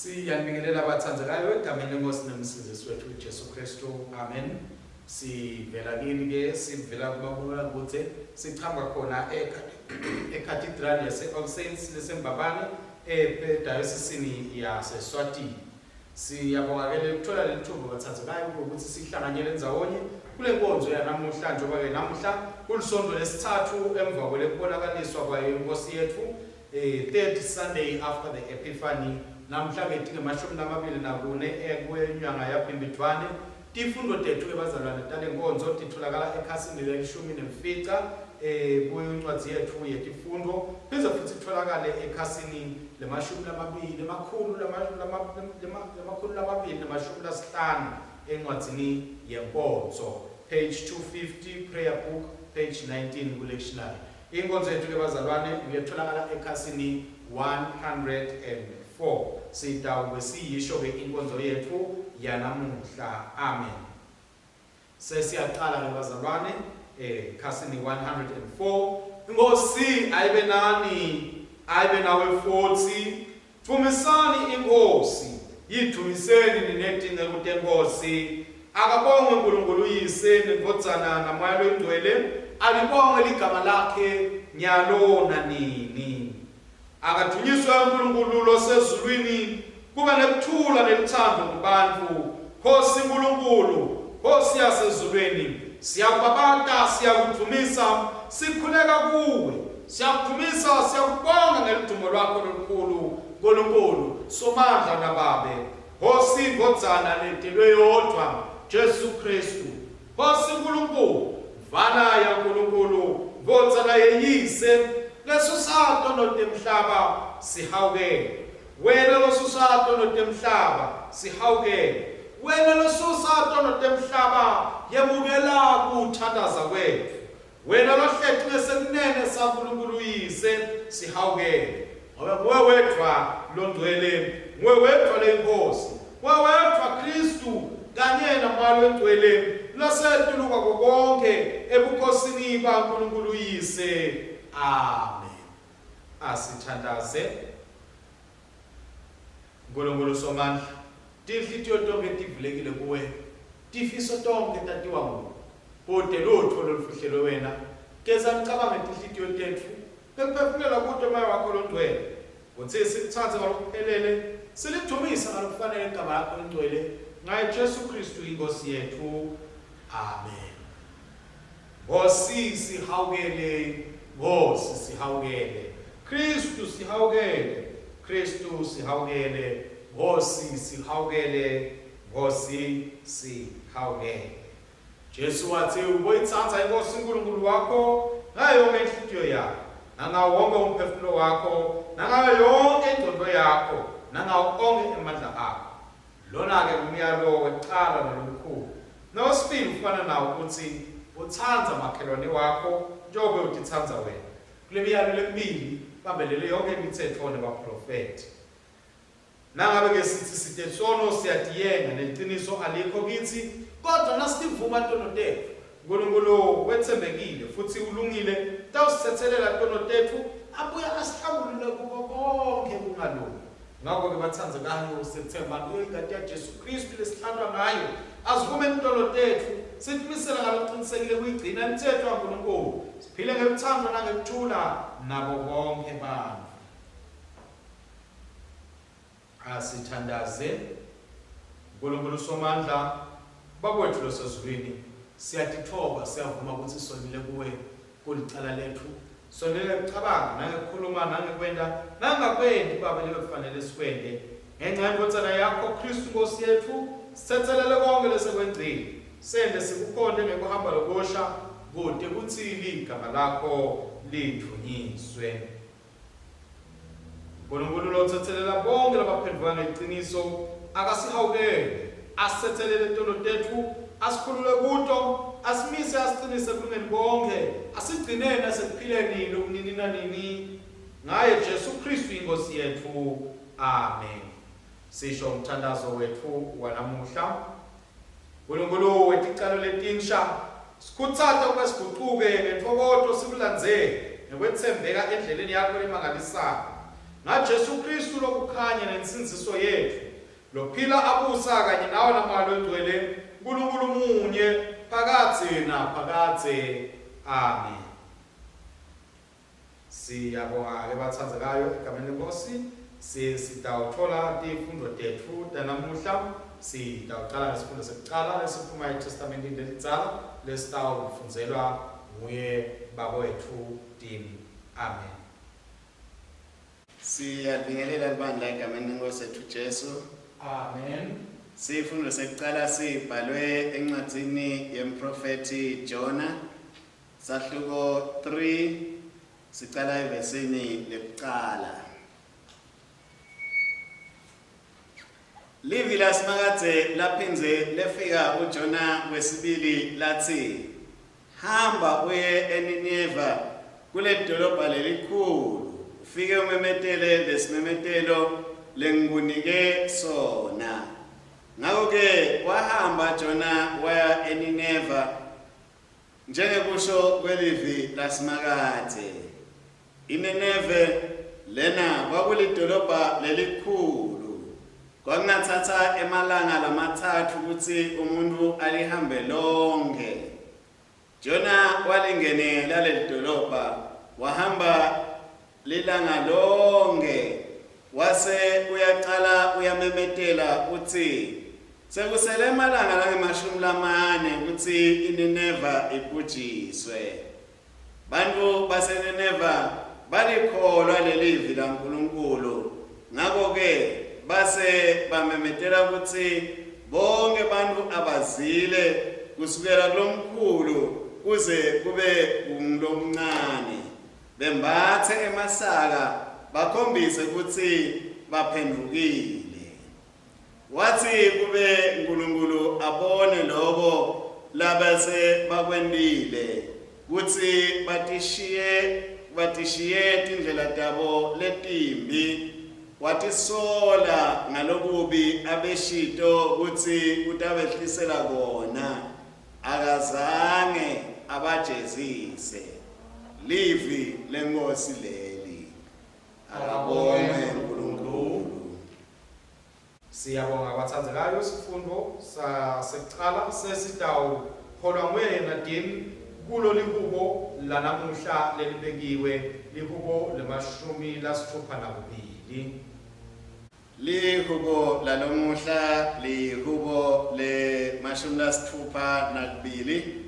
Siyanibingelela bathandzekayo egameni lenkosi nemsindzisi wethu Jesu Kristu. Amen. Sivela kini ke sivela kumabonakude sichamuka khona eCathedral yase All Saints leseMbabane eDiocese yaseSwatini. Siyabonga ke lekuthola leli thuba bathandzekayo ukuthi sihlanganyele ndzawonye kule nkonzo yanamuhla njengoba ke namuhla kulisonto lesithathu emva kwelekubonakaliswa kwayo inkosi yethu eh, third Sunday after the Epiphany namhla-ke tingemashumi lamabili nakune ekwenyanga yaBhimbidvwane tifundo tethu ke bazalwane tale nkonzo titholakala ekhasini lelishumi nemfica eh kuyincwadi yethu yetifundo phindze futhi itholakale ekhasini lemashumi lamabili lemakhulu lamakhulu lamabili nemashumi lasihlanu encwadzini yenkonzo page 250 prayer book page 19 ku-lectionary Inkonzo yethu ke bazalwane ngiyetholakala ekhasini 104. Sitawube siyisho ke inkonzo yethu yanamuhla. Amen. Sesiyaqala ke bazalwane eh khasini 104. Inkosi ayibe nani, ayibe nawe futhi. Dvumisani iNkhosi, yidvumiseni nine tinceku teNkhosi. Akabongwe Nkulunkulu uYise, neNdvodzana, naMoya loyiNgcwele, alibongwe ligama lakhe nyalo nanini. Akadvunyiswe uNkulunkulu losezulwini, kube nekuthula nelutsandvo kubantfu. Nkhosi Nkulunkulu, Nkhosi yasezulwini, siyakubabata, siyakudvumisa, sikhuleka kuwe. Siyakudvumisa, siyakubonga ngeludumo lwakho lolukhulu, Nkulunkulu, Somandla naBabe, Nkhosi, Ndvodzana letelwe yodvwa, Jesu Khristu. Nkhosi Nkulunkulu, Mvana yaNkulunkulu, Ndvodzana yeYise, lesusa tono temhlaba, sihawukele. Wena losusa tono temhlaba, sihawukele. Wena losusa tono temhlaba, yemukela kuthandaza kwetfu. Wena lohleti ngesekunene saNkulunkulu uYise, sihawukele. Ngobe nguwe wedvwa longcwele, nguwe wedvwa loyiNkhosi, nguwe wedvwa Khristu kanye naMoya loNgcwele losetulu kwako konkhe ebukhosini baNkulunkulu uYise. Amen. Asithandaze. Nkulunkulu Somandla, tinhlitiyo tonkhe tivulekile kuwe, tifiso tonkhe tatiwa nguwe. Kute lutfo lolufihlelwe wena. Geza imicabango yetinhlitiyo tetfu ngekuphefumulela kuto Moya wakho loNgcwele, kutsi sikutsandze ngalokuphelele, silidvumise ngalokufanele ligama lakho lelingcwele, ngaye Jesu Khristu iNkhosi yetfu. Amen. Nkhosi sihawukele, Nkhosi sihawukele, Khristu sihawukele, Khristu sihawukele, Nkhosi sihawukele, Nkhosi sihawukele. Jesu watsi uboyitsandza iNkhosi uNkulunkulu wakho ngayo yonke inhlitiyo yakho, nangawo wonke umphefumulo wakho, nangayo yonke ingcondvo yakho, nangawo onkhe emandla akho. Lona-ke ngumyalo wekucala nalomkhulu. Nowesibili ufana nawo utsi, Utsandza makhelwane wakho njengobe utitsandza wena. Kule miyalo lemibili bambelele yonkhe imitsetfo nebaphrofethi. Nangabe-ke sitsi site sono, siyatiyenga, neliciniso alikho kitsi. Kodvwa nasitivuma tono tetfu, Nkulunkulu wetsembekile futsi ulungile, utawusitsetselela tono tetfu abuye asihlambulule kuko konkhe kungalungi. Ngako-ke batsandzekayo, setsemba kuyo ingati yaJesu Khristu lesihlantwa ngayo, asivumeni tono tetfu, sitimisele ngalokucinisekile kuyigcina imitsetfo yaNkulunkulu, siphile ngelutsandvo nangekuthula nabo bonkhe bantfu. Asithandaze. Nkulunkulu Somandla, Baba wetfu losezulwini, siyatitfoba, siyavuma kutsi sonile kuwe, kulicala letfu. Sonile ngekucabanga, nangekukhuluma, nangekwenta, nangakwenti, Babe, lebekufanele sikwente. Ngenca yeNdvodzana yakho, Khristu Nkhosi yetfu, sitsetselele konkhe lesekwengcile. Sente sikukhonte ngekuhamba lokusha, kute kutsi ligama lakho lidvunyiswe. Nkulunkulu lotsetselela bonkhe labaphendvuka ngeliciniso akasihawukele, asitsetselele tono tetfu, asikhulule kuto, asimise asicinise ekulungeni konkhe, asigcine nasekuphileni lokunini nanini. Ngaye Jesu Khristu iNkhosi yetfu. Amen. Sisho umthandazo wetfu wanamuhla. Nkulunkulu weticalo letinsha, sikhutsate ukuba sigucuke ngentfokoto sikulandzele ngekwetsembeka endleleni yakho lemangalisako. NgaJesu Khristu lokukhanya nensindziso yetfu, lophila abusa kanye nawe naMoya loNgcwele, Nkulunkulu munye, phakadze naphakadze. Amen. Siyabonga-ke batsandzekayo egameni leNkhosi. Sitawutfola tifundvo tetfu tanamuhla. Sitawucala ngesifundo sekucala lesiphuma eTestamentini lelidzala lesitawufundzelwa nguye baba wetfu Tim. Amen. Siyalibingelela libandla egameni lenkosi yethu Jesu. Amen. Sifundo sekucala sibhalwe encwadzini yemprofethi Jona Sahluko 3 sicala evesini lekucala. Livi laSimakadze laphindze lefika kuJona kwesibili latsi, Hamba uye eNineva kulelidolobha lelikhulu, ufike umemetele lesimemetelo lengikunike sona. Ngako-ke wahamba Jona waya eNineva Njengekusho kwelivi laSimakadze, iNineve lena kwakulidolobha lelikhulu. Kwakungatsatsa emalanga lamatsatfu kutsi umuntfu alihambe lonkhe. Jona walingenela lelidolobha, wahamba lilanga lonkhe, wase uyacala uyamemetela utsi, Sekusele emalanga langemashumi lamane kutsi iNineva ibhujiswe. Bantfu baseNineva balikholwa lelivi laNkulunkulu, ngako-ke base bamemetela kutsi bonkhe bantfu abazile kusukela kulomkhulu kuze kube kungulomncane. Bembatse emasaka bakhombise kutsi baphendvukile. Watsi kube Nkulunkulu abone loko labase bakwentile, kutsi batishiye batishiye tindlela tabo letimbi, watisola ngalokubi abeshito kutsi utabehlisela kona, akazange abajezise. Livi leNkhosi leli. Akabongwe Nkulunkulu. Siyabonga batsandzekayo sifundvo sasekucala sesitawuholwa nguye yena Dean kulo lihubo lanamuhla lelibekiwe lihubo lemashumi lasitfupha nakubili. Lihubo lalomuhla lihubo lemashumi lasitfupha nakubili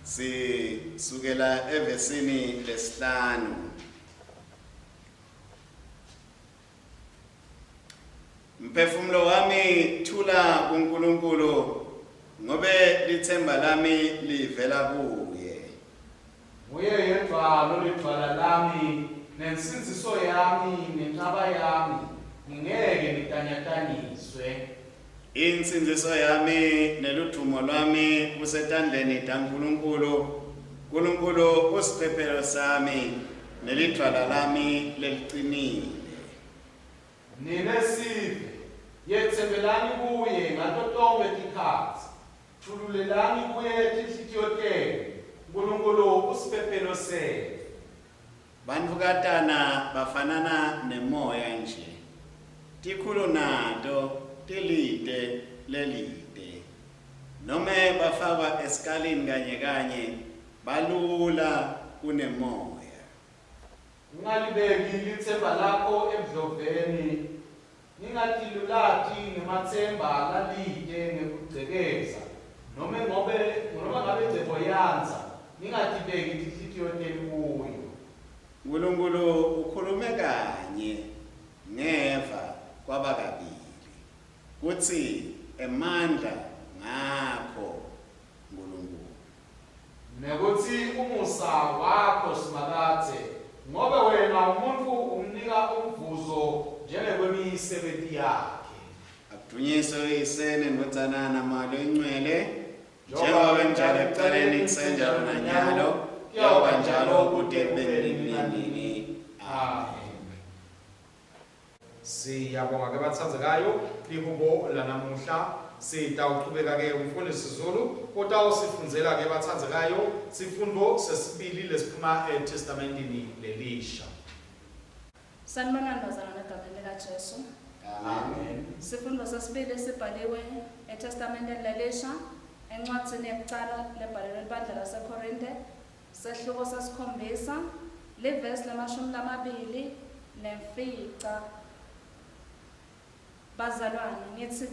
sisukela evesini lesihlanu. Mphefumulo wami thula kuNkulunkulu ngobe litsemba lami livela kuye. Nguye yedvwa lolidvwala lami, nensindziso yami, nenqaba yami, ngingeke ngitanyatanyiswe. Insindziso yami neludvumo lwami kusetandleni taNkulunkulu. Nkulunkulu usiphephelo sami nelidvwala lami lelicinile. Nine sive, yetsembelani kuye ngato tonkhe tikhatsi, tfululelani kuye tinhlitiyo tenu, Nkulunkulu usiphephelo setfu. Bantfukatana bafanana nemoya nje, tikhulu nato tilite lelite. Nome bafakwa esikalini kanyekanye, balula kunemoya. Ungalibeki litsemba lakho ebudloveni, ningatilulati ngematsemba lalite ngekugcekeza, nome ngobe noma ngabe ingcebo yandza, ningatibeki tinhlitiyo tenu kuyo. Nkulunkulu ukhulume kanye, ngeva kwaba kabili, kutsi emandla ngakho Nkulunkulu. Nekutsi umusa wakho, Simakadze, ngobe wena umuntfu umnika umvuzo njengekwemisebenti yakhe. Akudunyiswe uYise neNdvodzana naMoya Loyingcwele, njengoba bekunjalo ekucaleni kusenjalo nanyalo, kuyawuba njalo kute kube nini nanini. Amen. Siyabonga ke batsandzekayo lihubo lanamuhla. Sitawuchubeka ke umfundisi Zulu utawusifundzela ke batsandzekayo sifundvo sesibili lesiphuma eTestamentini lelisha. Sanibonani bazalwane egameni likaJesu. Amen. Sifundo sesibili sibhaliwe eTestamenteni lelisha encwadzini yekucala lebhalelwe libandla laseKorinte sehluko sesikhombisa livesi lemashumi lamabili nemfica. Bazalwane ngitsi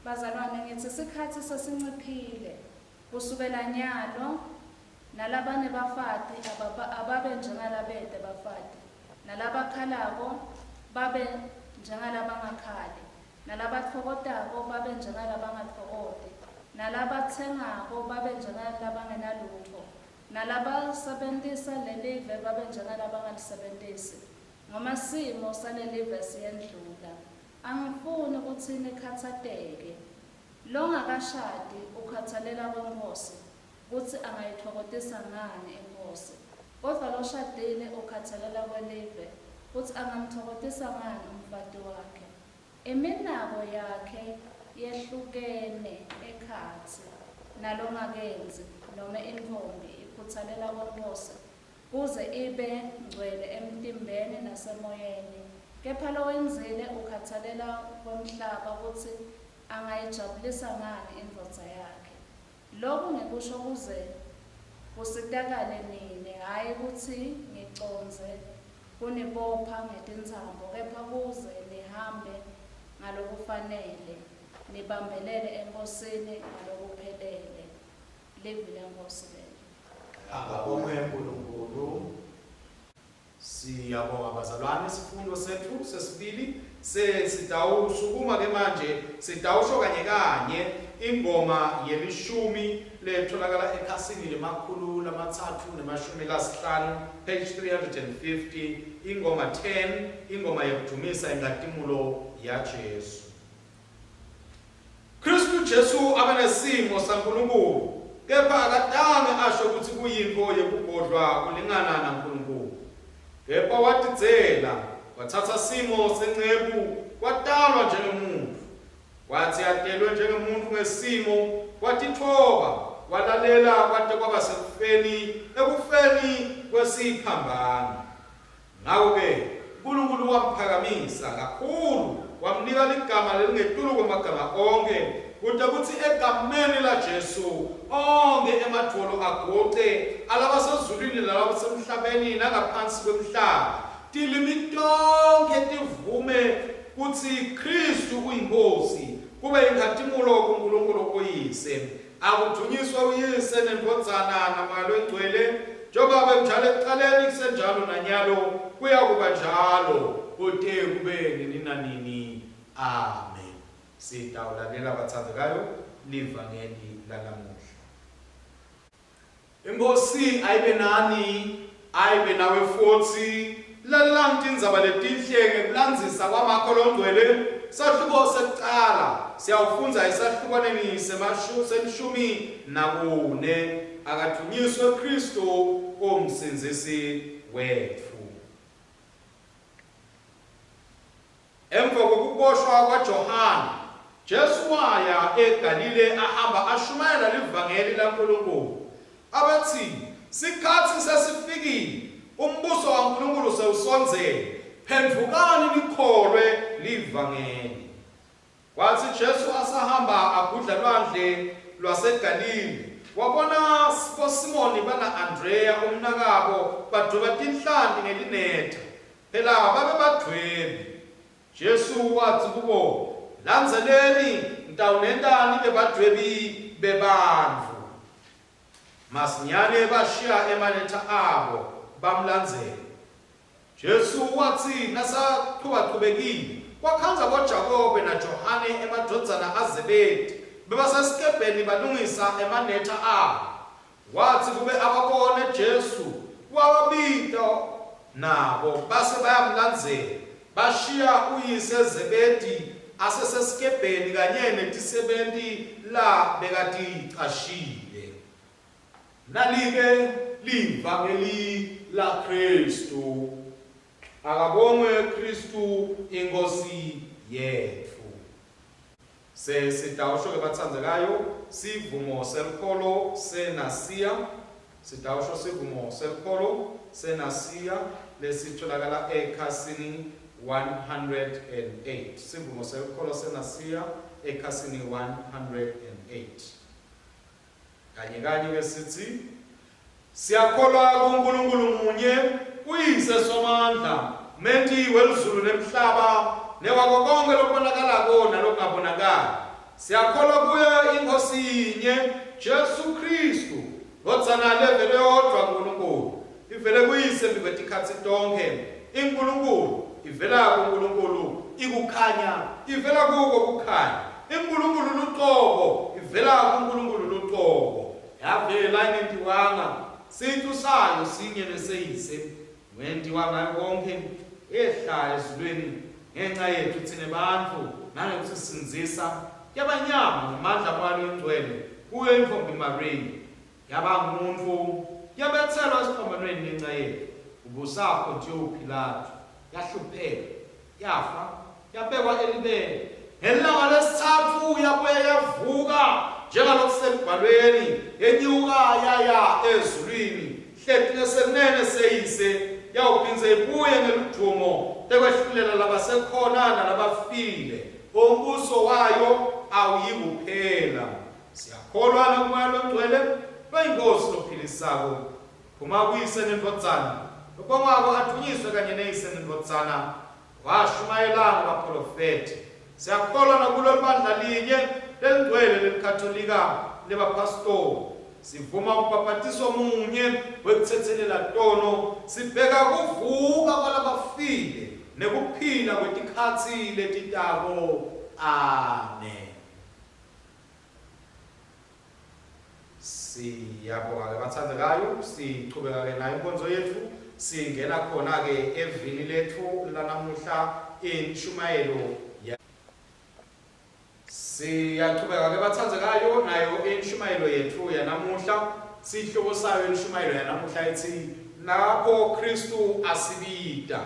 Bazalwane ngitsi sikhatsi sesinciphile kusukela nyalo Nalabanebafati ababe njengalabete bafati, nalabakhalako babe njengalabangakhali, nalabatfokotako babe njengalabangatfokoti, nalabatsengako babe njengalabangenalutfo, nalabasebentisa lelive babe njengalabangalisebentisi, ngoba simo salelive siyendlula. Angifuni kutsi nikhatsateke. Longakashadi ukhatsalela kweNkhosi, kutsi angayitfokotisa ngani iNkhosi. Kodvwa loshadile ukhatsalela kwelive, kutsi angamtfokotisa ngani umfati wakhe. Iminako yakhe yehlukene ekhatsi nalongakendzi nome intfombi ikhutsalela kweNkhosi kuze ibe ngcwele emtimbeni nasemoyeni. Kepha lowendzile ukhatsalela kwemhlaba kutsi angayijabulisa ngani indvodza yakhe. Loku ngikusho kuze kusitakale nine, hhayi kutsi ngicondze kunibopha ngetintsambo, kepha kuze nihambe ngalokufanele, nibambelele eNkhosini ngalokuphelele. Livi leNkhosi lelo. Akabongwe uNkulunkulu. Siyabonga bazalwane sifundo sethu sesibili sesitawusukuma ke manje sitawusho kanye kanye ingoma yelishumi letholakala ekhasini le-355 page 350 ingoma 10 ingoma yekudumisa inkatimulo yaJesu. Khristu Jesu abenesimo saNkulunkulu, kepha akatange asho kutsi kuyintfo yekugodlwa kulingana naNkulunkulu. Kepha watidzela, watsatsa simo senceku, watalwa njengemuntfu. Watsi atelwe njengemuntfu ngesimo, watitfoba, walalela kwate kwaba sekufeni, ekufeni kwesiphambano. Ngako-ke Nkulunkulu wamphakamisa kakhulu, wamnika ligama lelingetulu kwemagama onkhe, kute kutsi egameni laJesu onkhe emadvolo aguce, alabasezulwini nalabasemhlabeni nangaphansi kwemhlaba, tilimi tonkhe tivume kutsi Khristu uyiNkhosi, kube yinkhatimulo kuNkulunkulu uYise. Akudvunyiswe uYise neNdvodzana naMoya Longcwele, njengoba bekunjalo ekucaleni, kusenjalo nanyalo, kuyakuba njalo kute kube nini nanini. Amen. Sitawulalela batsandzekayo livangeli lalamuhla. Inkhosi ayibe nani, ayibe nawe futsi. Lalelani tindzaba letinhle ngekulandzisa kwaMakho Longcwele, sahluko sekucala. Siyawufundza esahlukwaneni selishumi nakune. Akadvunyiswe Khristu uMsindzisi wetfu. Emva kwekuboshwa kwaJohane, Jesu waya eGalile ahamba ashumayela livangeli laNkulunkulu. Abetsi, Sikhatsi sesifikile, umbuso waNkulunkulu sewusondzele, phendvukani nikholwe livangeli. Kwatsi Jesu asahamba agudla lwandle lwaseGalile, wabona boSimoni bana-Andreya umnakabo badweba tinhlanti ngelinetha. Phela babebadvwebi. Jesu watsi kubo, Landzeleni, ngitawunenta nibe badvwebi bebantfu. Masinyane bashiya emanetha abo, bamlandzela. Jesu watsi nasachubachubekile, wakhandza boJakobe naJohane emadvodzana aZebedi, bebasesikebheni balungisa emanetha abo. Watsi kube ababone Jesu, wababita nabo, base bayamlandzela. Bashiya uyise Zebedi asesesikebheni kanye netisebenti labekaticashile. Nali-ke livangeli laKhristu. Akabongwe Khristu iNkhosi yetfu. Sitawusho-ke batsandzekayo sivumo selukholo seNasiya. Sitawusho sivumo selukholo seNasiya. lesitholakala ekhasini 108. Sivumo selukholo seNasiya ekhasini 108. Kanye kanye ke sithi Siyakholwa kuNkulunkulu munye, uYise Somandla, Menti welizulu nemhlaba, newako konkhe lokubonakalako nalokungabonakali. Siyakholwa kuyo iNkhosi yinye, Jesu Khristu, Ndvodzana levele yodvwa kuNkulunkulu, ivele kuYise embikwetikhatsi tonkhe, iNkulunkulu, ivela kuNkulunkulu, ikukhanya, ivela kuko kukhanya, iNkulunkulu lucobo, ivela kuNkulunkulu lucobo. Yavela ingentiwanga, sicu sayo sinye neseyise, wentiwa ngayo konkhe, yehla ezulwini ngenca yetfu tsine bantfu nangekusisindzisa, yaba nyama ngemandla aMoya Loyingcwele kuyo intfombi Mariya, yaba ngumuntfu, yabetselwa esiphambanweni ngenca yetfu, kubusa Pontiyo Philatu, yahlupheka, Yafa, yabekwa elibeni. Ngelanga lesitsatfu yabuye yavuka njengalokusemBhalweni, yenyuka yaya ezulwini, hleti ngesekunene seYise, yawuphindze ibuye ngeludvumo tekwehlulela labasekhona nalabafile. Umbuso wayo awuyikuphela. Siyakholwa nakuMoya Longcwele, loyiNkhosi lophilisako, Phuma kuYise neNdvodzana. Lobongwako advunyiswe kanye neYise neNdvodzana. Washumayela ngebapholofethi. Siyakholwa nakulo libandla linye lelingcwele leliKhatolika lebaphastoli. Sivuma umbhabhatiso munye wekutsetselela tono. Sibheka kuvuka kwalabafile nekuphila kwetikhatsi letitako. Amen. Siyabonga ke bathandekayo, sichubeka ke nayo inkonzo yethu, singena khona ke evini lethu lanamuhla inshumayelo ya Siyachubeka ke bathandekayo nayo inshumayelo yethu yanamuhla. Sihloko sayo inshumayelo yanamuhla ithi lapho Kristu asibita.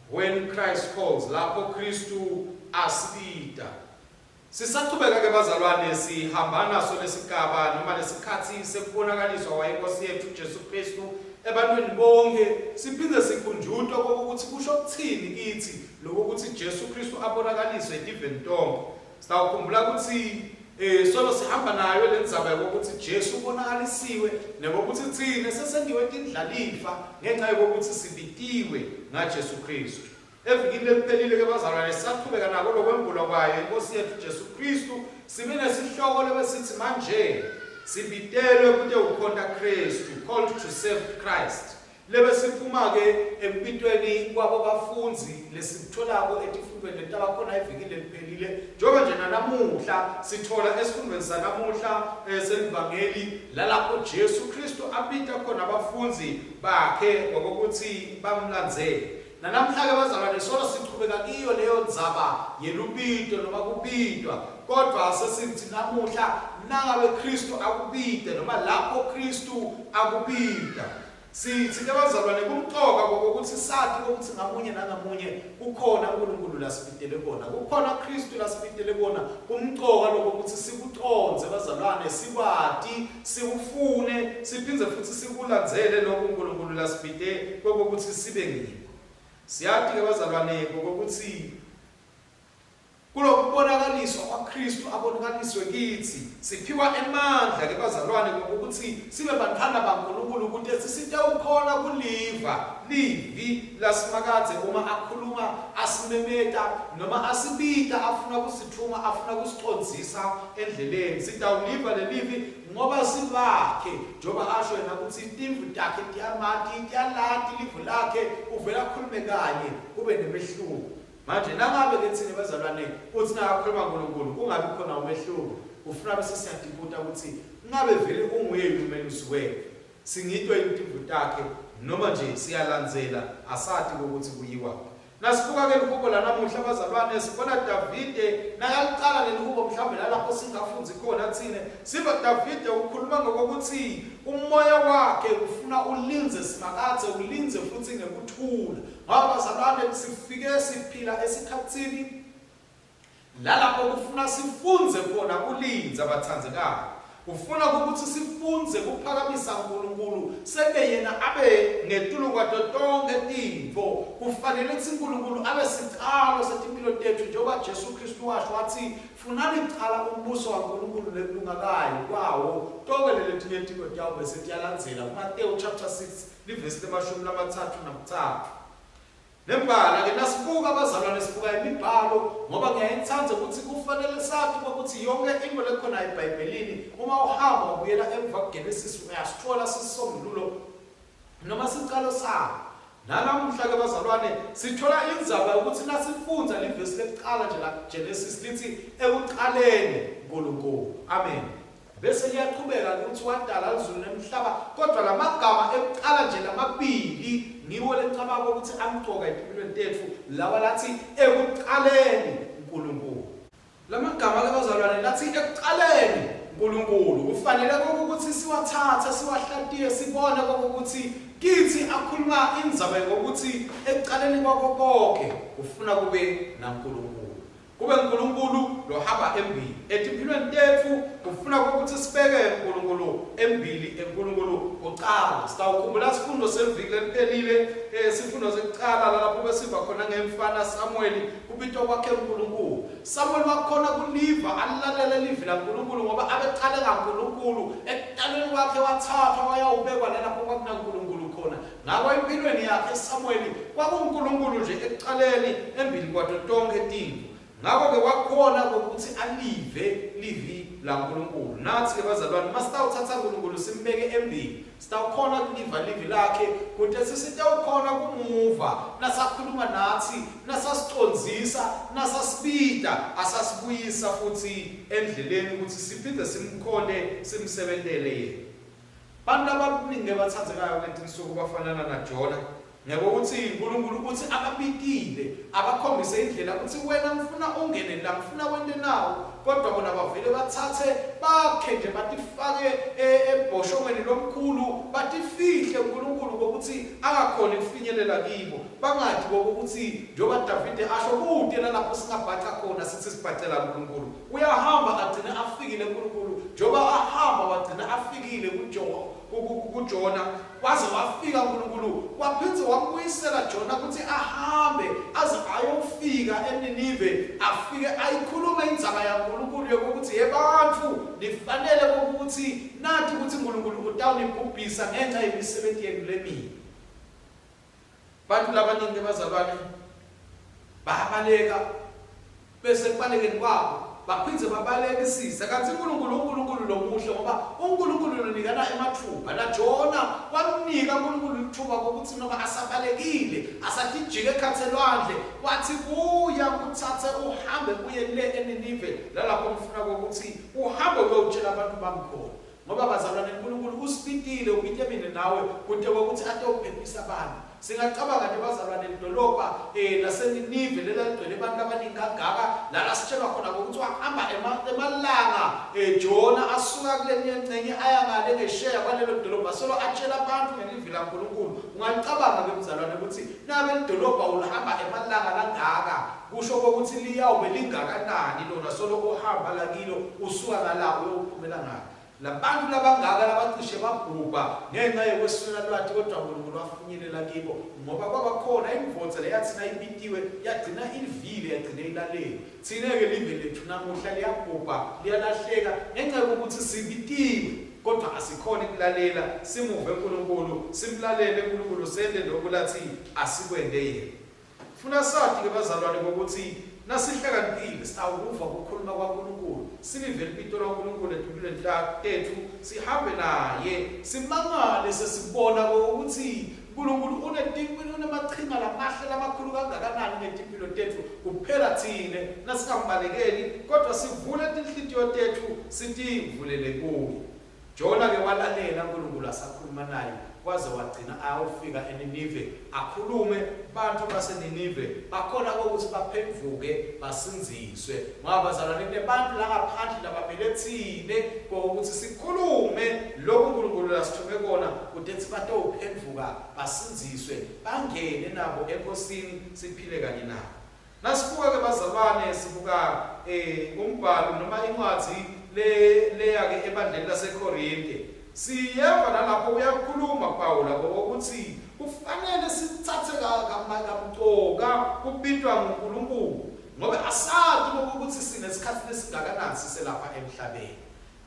When Christ calls, lapho Kristu asibita. Sisachubeka ke bazalwane sihamba naso lesigaba noma lesikhatsi sekubonakaliswa kwayiNkosi yetfu Jesu Khristu ebantfwini bonkhe siphindze sikhunjutwa kokutsi kusho kutsini kitsi lokukutsi Jesu Khristu abonakaliswe etiveni tonkhe. Sitawukhumbula kutsi eh, solo sihamba nayo lendzaba yokutsi Jesu ubonakalisiwe nekokutsi tsine sesentiwe tindlalifa ngenca yokutsi sibitiwe ngaJesu Khristu. Evikini leliphelile ke bazalwane sisachubeka nako lokwembulwa kwayo iNkosi yetfu Jesu Khristu sibe nesihloko lebesitsi manje sibitelwe kutewukhonta Khristu, called to serve Christ, lebesiphuma ke ekubitweni kwabo bafundzi lesikutholako etifundweni letabakhona evikini leliphelile njengoba nje nanamuhla sithola esifundweni sanamuhla eh, selivangeli lalapho Jesu Khristu abita khona abafundzi bakhe ngokuthi bamlandzele. Nanamhla-ke bazalwane solo sichubeka kiyo leyo ndzaba yelubito noma kubitwa, kodvwa sesithi namuhla nangabe Khristu akubite noma lapho Khristu akubita. Sithi ke bazalwane kumcoka kokutsi sati kokutsi ngamunye nangamunye kukhona uNkulunkulu lasibitele kona, kukhona Khristu lasibitele kona. Kumcoka lokho kutsi sikucondze bazalwane, sikwati, sikufune siphindze futsi sikulandzele lokho uNkulunkulu lasibite kokuthi sibe ngiko. Siyati-ke bazalwane kokutsi kulokubonakaliswa kwaKristu abonakaliswe kitsi siphiwa emandla ke bazalwane ngokuthi sibe bantfwana baNkulunkulu kute sisitewukhona kuliva livi laSimakadze uma akhuluma asimemeta noma asibita afuna kusitfuma afuna kusicondzisa endleleni sitawuliva lelivi ngoba sibakhe njengoba asho yena ukuthi timvu takhe tiyamati tiyalati livu lakhe uvela akhulume kanye kube nemehluko manje nangabe ke thina bazalwane uthi nakakhuluma uNkulunkulu kungabi khona umehluko ufuna bese siyatibuta ukuthi ngabe vele unguye yini umelusi wethu singitwe yini timvu takhe noma nje siyalandzela asati ukuthi kuyiwaphi Nasibuka ke lihubo lanamuhla bazalwane sibona Davide nakalicala lelihubo mhlawumbe lalapho singafundzi khona tsine siva Davide ukhuluma ngokokuthi umoya wakhe ufuna ulindze Simakadze ulindze futsi ngekuthula ngoba bazalwane sifike siphila esikhatsini Lalapho kufuna sifundze khona kulindza batsandzekako. Ufuna ukuthi sifundze kuphakamisa uNkulunkulu sebe yena abe ngetulu kwato tonke tintfo. Kufanele kutsi uNkulunkulu abe sicalo setimpilo tetfu njengoba Jesu Kristu washo watsi funani kucala umbuso waNkulunkulu nekulunga kayo kwawo tonke leletinye tintfo tiyawube setiyalandzela. KuMatewu chapter 6 livesi lemashumi lamathathu nakutsatfu. Nembala-ke nasibuka bazalwane sibuka imibhalo ngoba ngiyayitsandza ukuthi kufanele sati ukuthi yonke into lekhona eBhayibhelini uma uhamba ubuyela emva kuGenesis uyasithola sisombululo noma sicalo sawo. Nalamuhla-ke bazalwane sithola indzaba yokuthi nasifundza livesi lekucala nje la Genesis lithi ekucaleni uNkulunkulu. Amen. Bese liyaqhubeka ukuthi wadala lizulu nemhlaba kodwa lamagama ekuqala nje lamabili ngiwo lecabanga ukuthi amcoka etimpilweni tetfu lawa lathi ekuqaleni uNkulunkulu. Lamagama ke bazalwane lathi ekuqaleni uNkulunkulu kufanele ukuthi siwathathe siwahlatiye sibone ukuthi kithi akhuluma indzaba yokuthi ekuqaleni kwako konke ufuna kube naNkulunkulu. Kube uNkulunkulu lohamba embili etimpilweni tetfu kufuna ukuthi sibeke uNkulunkulu embili eNkulunkulu kuqala. Sitawukhumbula sifundo seviki leliphelile sifundo sekuqala lapho besiva khona ngemfana Samuel kubitwa kwakhe uNkulunkulu. Samuel wakhona kuliva alilalele livi laNkulunkulu ngoba abeqale ngaNkulunkulu ekuqaleni kwakhe wathathwa wayawubekwa nalapho kwakunaNkulunkulu khona. Ngako emphilweni yakhe Samuweli kwakunguNkulunkulu nje ekucaleni embili kwato tonkhe tintfo. Ngako-ke wakhona kwekutsi alive livi laNkulunkulu. Natsi-ke bazalwane, uma sitawutsatsa Nkulunkulu simbeke embili, sitawukhona kuliva livi lakhe kute sisitewukhona kumuva nasakhuluma natsi, nasasicondzisa, nasasibita, asasibuyisa futsi endleleni kutsi siphindze simkhonte simsebentele yena. Bantu labaningi abatsandzekayo kuletinsuku bafanana naJona ngekutsi uNkulunkulu utsi ababitile abakhombise indlela kutsi wena ngifuna ungene la ngifuna wente nawo kodwa bona bavele bathathe bakhe nje batifake ebhoshongweni lomkhulu batifihle uNkulunkulu kokuthi angakhoni kufinyelela kibo bangati kokuthi njengoba Davide asho kute nalapho singabhaca khona sithi sibhacela uNkulunkulu Uyahamba agcine afikile kuNkulunkulu njengoba ahamba wagcina afikile kuJona waze wafika uNkulunkulu waphindze wambuyisela Jona ukuthi ahambe aze ayofika eNinive afike ayikhulume indzaba yaNkulunkulu yokuthi yebantfu nifanele ukuthi nati ukuthi uNkulunkulu utawunibhubhisa ngenxa yemisebenzi yenu lemibi. Bantu labaningi bazalwane bayabaleka bese ekubalekeni kwabo baphindze babalekisise kanti uNkulunkulu uNkulunkulu lomuhle ngoba uNkulunkulu lonikana emathuba naJona wamnika uNkulunkulu ithuba kokuthi noma asabalekile asatijike ekhatsi elwandle wathi buya kuthathe uhambe uye le eNinive lalapho ngifuna kokuthi uhambe uyotshela abantu bami khona. Ngoba bazalwane uNkulunkulu usibitile ubite mina nawe kute kwekutsi atewuphephisa abantu. Singacabanga nje bazalwane lidolobha eh laseNinive lelaligcwele abantu abaningi kangaka lala sitshelwa khona ukuthi wahamba emalanga eh Jona asuka kulenye ingcenye aya ngale ngesheya kwalelo dolobha solo atshela abantu ngelivi laNkulunkulu. Ungacabanga ke mzalwane ukuthi nabe lidolobha ulihamba emalanga langaka kusho kokuthi liyawube lingakanani lona solo uhamba lakilo usuka ngala uyophumela ngala. Labantu labangaka labacishe babhubha ngenxa yekweswela lwati kodwa uNkulunkulu wafinyelela kibo ngoba kwabakhona indvodza leyathi nayibitiwe yagcina ilivile yagcina ilalele. Thina-ke live lethu namuhla liyabhubha liyalahleka ngenxa yokuthi sibitiwe kodwa asikhoni kulalela simuve uNkulunkulu simlalele uNkulunkulu sente lokhu lathi asikwente yena. Funa sati ke bazalwane ngokuthi nasihlakaniphile sitawukuva kukhuluma kwaNkulunkulu silive libito laNkulunkulu etimpilweni tetfu sihambe naye simangale sesibona ukuthi uNkulunkulu unemachinga lamahle lamakhulu kangakanani ngetimpilo tetfu kuphela thine nasingambalekeli kodwa sivule tinhlitiyo tetfu sitivulele kuye. Jona ke walalela uNkulunkulu asakhuluma naye waze wagcina ayofika eNinive akhulume bantfu baseNinive bakhona kokuthi baphendvuke basindziswe ngoba bazalwane kunebantu la ngaphandle labamele tsine kokuthi sikhulume lokhu uNkulunkulu lasithume kona kutethi batowuphendvuka basindziswe bangene nabo enkosini siphile kanye nabo. Nasibuka ke bazalwane sibuka umbhalo noma incwadzi. Le leya-ke ebandleni laseKhorinte. Siyeva nalapho uyakhuluma Pawula ngokuthi kufanele sitsatse kamcoka kubitwa nguNkulunkulu ngobe asati ukuthi sinesikhathi lesingakanani siselapha emhlabeni.